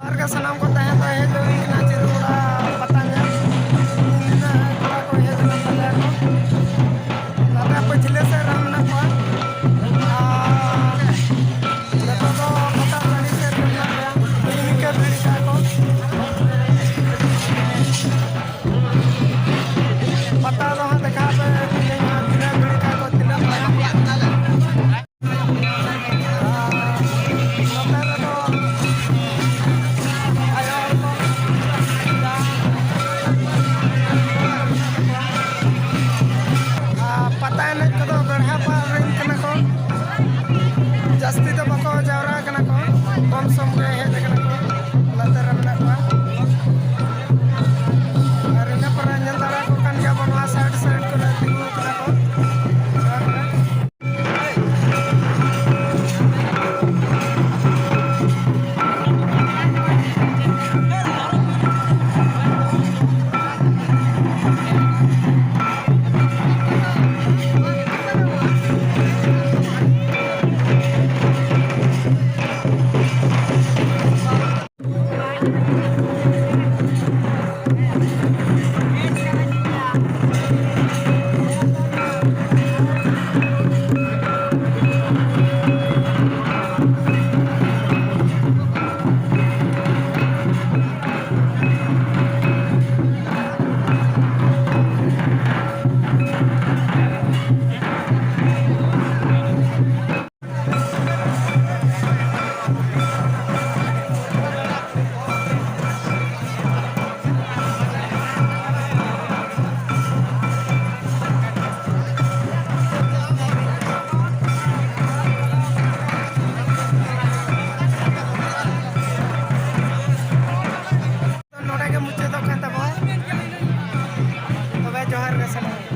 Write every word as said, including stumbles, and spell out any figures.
ᱟᱨ ᱜᱮ ᱥᱟᱱᱟᱢ ᱠᱚ ᱛᱟᱦᱮᱸ ᱫᱚ ᱦᱮᱡ ᱦᱩᱭ ᱠᱟᱱᱟ ᱪᱤᱨᱩ ᱜᱚᱲᱟ ᱯᱟᱛᱟ ᱧᱮᱞ᱾ ᱛᱤᱱᱟᱹᱜ ᱠᱚᱲᱟ ᱠᱚ ᱦᱮᱡ ᱟᱠᱟᱱ ᱛᱟᱞᱮᱭᱟ ᱠᱚ᱾ ᱱᱚᱛᱮ ᱯᱟᱹᱪᱷᱞᱟᱹ ᱥᱮᱫ ᱨᱮ ᱢᱮᱱᱟᱜ ᱠᱚᱣᱟ᱾ ᱟᱨ ᱱᱤᱛᱚᱜ ᱫᱚ ᱯᱟᱛᱟ ᱴᱟᱺᱰᱤ ᱥᱮᱫ ᱨᱮ ᱢᱮᱱᱟᱜ ᱞᱮᱭᱟ᱾ ᱤᱱᱠᱟᱹ ᱵᱷᱤᱲ ᱠᱟᱜᱼᱟ ᱠᱚ᱾ ᱯᱟᱛᱟ ᱫᱚ ᱦᱟᱸᱜ ᱫᱮᱠᱷᱟᱣ ᱯᱮ, ᱛᱤᱱᱟᱹᱜ ᱵᱷᱤᱲ ᱠᱟᱜᱼᱟ ᱠᱚ, ᱛᱤᱱᱟᱹᱜ ᱢᱟᱨᱟᱝ᱾ ᱱᱚᱛᱮ ᱨᱮᱫᱚ ᱟᱭᱳ ᱦᱚᱲ ᱠᱚ, ᱟᱨ ᱯᱟᱛᱟ ᱮᱱᱮᱡ ᱠᱚᱫᱚ ᱵᱮᱲᱦᱟ ᱯᱟᱲ ᱨᱮᱱ ᱠᱟᱱᱟ ᱠᱚ, ᱡᱟᱹᱥᱛᱤ ᱫᱚ ᱵᱟᱠᱚ ᱡᱟᱣᱨᱟ ᱠᱟᱱᱟ ᱠᱚ, ᱠᱚᱢ ᱥᱚᱢ ᱜᱮ ᱦᱮᱡ ᱠᱟᱱᱟ ᱠᱚ, ᱞᱟᱛᱟᱨ ᱨᱮ ᱢᱮᱱᱟᱜ ᱠᱚᱣᱟ᱾ ᱟᱨ ᱤᱱᱟᱹ ᱯᱚᱨᱮ ᱧᱮᱞ ᱫᱟᱲᱮᱭᱟᱠᱚ ᱠᱟᱱ ᱜᱮᱭᱟ ᱵᱚᱱ, ᱱᱚᱣᱟ ᱥᱟᱭᱤᱰ ᱥᱟᱭᱤᱰ ᱠᱚᱨᱮ ᱛᱤᱸᱜᱩ ᱠᱟᱱᱟ ᱠᱚ᱾ ᱱᱚᱰᱮ ᱜᱮ ᱢᱩᱪᱟᱹᱫᱚᱜ ᱠᱟᱱ ᱛᱟᱵᱚᱱᱟ᱾ ᱛᱚᱵᱮ ᱡᱚᱦᱟᱨ ᱜᱮ ᱥᱟᱱᱟᱢ᱾